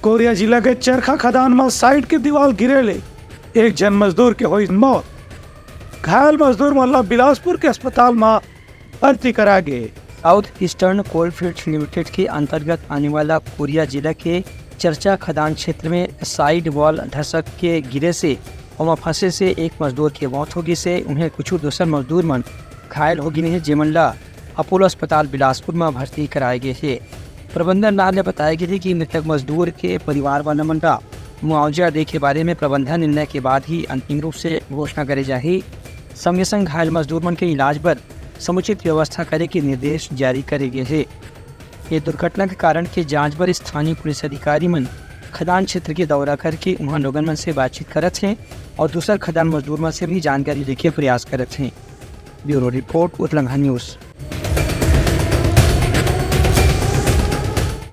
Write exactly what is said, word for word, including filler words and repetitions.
कोरिया जिला के चरखा खदान म साइट के दीवाल गिरे ले एक झन मजदूर के होइस मौत। घायल मजदूर मन ला बिलासपुर के अस्पताल म भर्ती कराए गे। साउथ ईस्टर्न कोलफील्ड लिमिटेड के अंतर्गत आने वाला कोरिया जिला के चरखा खदान क्षेत्र में साइड वॉल धसक के गिरे से ओमा फंसे से एक मजदूर के मौत हो गिस हे। उहें कुछ दूसर मजदूर मन घायल हो गिन हे, जेमन ला अपोलो अस्पताल बिलासपुर म भर्ती कराए गे हे। प्रबंधन डहार ले बताए गे हे कि मृतक मजदूर के परिवार वाला मन ला मुआवजा दे के बारे में प्रबंधन निर्णय के बाद ही अंतिम रूप से घोषणा करे जाही। संगे संग घायल मजदूर मन के इलाज बर समुचित व्यवस्था करे के निर्देश जारी करे गे हे। ये दुर्घटना के कारण के जांच बर स्थानीय पुलिस अधिकारी मन खदान क्षेत्र के दौरा करके उहां लोगन मन से बातचीत करत हे और दूसर खदान मजदूर मन से भी जानकारी लेके प्रयास करत हे। ब्यूरो रिपोर्ट, उतलंघा न्यूज।